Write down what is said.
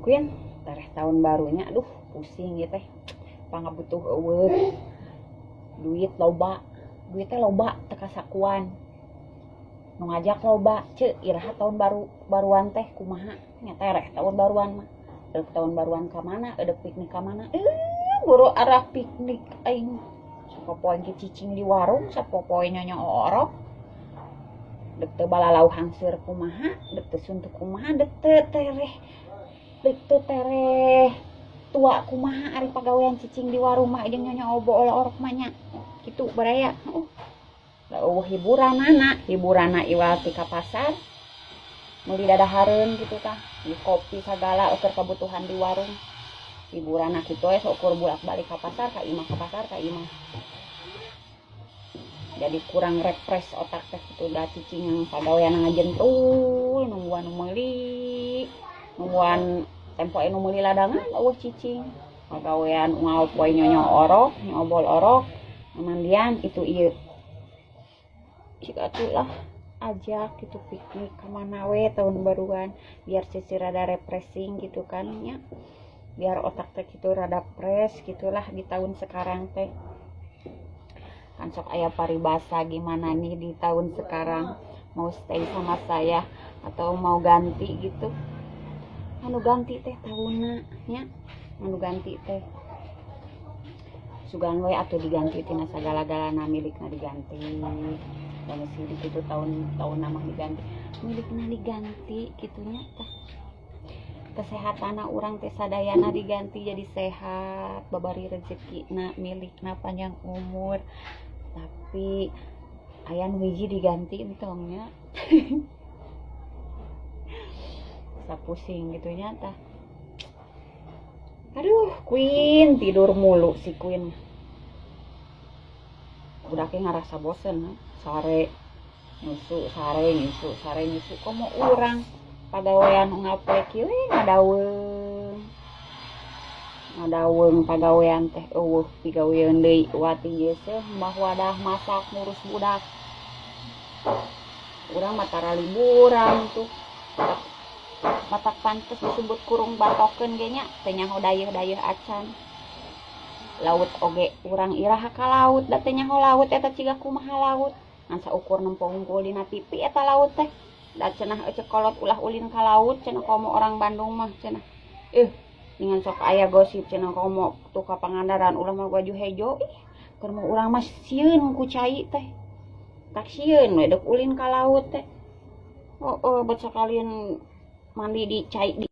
Queen, tereh tahun barunya, aduh, pusing gitu teh. Pangabutuh euweuh, duit loba, duitnya loba teu kasakuan, nu ngajak loba. Ceu, iraha tahun baru baruan teh kumaha nya? Tereh tahun baruan mah, dek tahun baruan ka mana, edek piknik ka mana? Boro arah piknik, aing sapopoe ge cicing di warung, sapopoe nyonya orok. Dek teu balalau hangseur kumaha, dek teu suntuk kumaha, dek teu tereh, dek teu tereh tua kumaha, ari pagawean cicing di warung mah jeung nyonya obo orok mah nya kitu, baraya. Da euweuh hiburanana, hiburanna iwal ti ka pasar meuli dadahareun gitu tah, beli kopi sagala ukur kebutuhan di warung. Hiburanna kitu we, saukur bolak-balik ka pasar ka imah, ka pasar ka imah. Jadi kurang refresh otak teh kitu da cicing pagawean ngajentul, nungguan nu meuli, nungguan tempo nu meuli ladangan. Euweuh cicing pagawean, unggal poe nyonyo orok, nyobol orok, mandian itu ieu. Jika atuh lah ajak gitu piknik kemana we tahun baruan, biar sisi rada refreshing gitu kan ya, biar otak teh gitu rada fresh gitulah. Di tahun sekarang teh kan sok aya paribasa, gimana nih di tahun sekarang, mau stay sama saya atau mau ganti gitu. Anu ganti teh tahunna nya, anu ganti teh sugan we atuh diganti tina sagala-galana, milikna diganti dan sirik itu. Tahun tahun nama diganti, milikna diganti gitunya tah. Kesehatan urang teh sadayana diganti jadi sehat, babari rezeki na, milikna panjang umur, tapi aya nu hiji diganti entong nya. Pusing gitu nya tah. Aduh, Queen tidur mulu si Queen. Udah kayak ngerasa bosen, sare nyusu, sare nyusu, sare nyusu. Komo urang pagawean unggal poe kieu ngadaweung, ngadaweung pagawean teh euweuh pigawean deui wati geuseuh mah wadah masak, ngurus budak. Urang mah tara liburan tuh, matak pantes disebut kurung batokeun ge nya, teu nyaho dayeuh-dayeuh acan. Laut oge urang iraha ka laut, da teu nyaho laut eta ciga kumaha laut, ngan saukur nempo hungkul dina TV eta laut teh. Da cenah ece kolot ulah ulin ka laut cenah, komo orang Bandung mah cenah. Dengan sok aya gosip cenah, komo tuh ka Pangandaran ulah mah baju hejo. Ih, keur mah urang mah sieun ku cai teh, tak sieun we dek ulin ka laut teh. Oh, bet sakalian mandi di cai di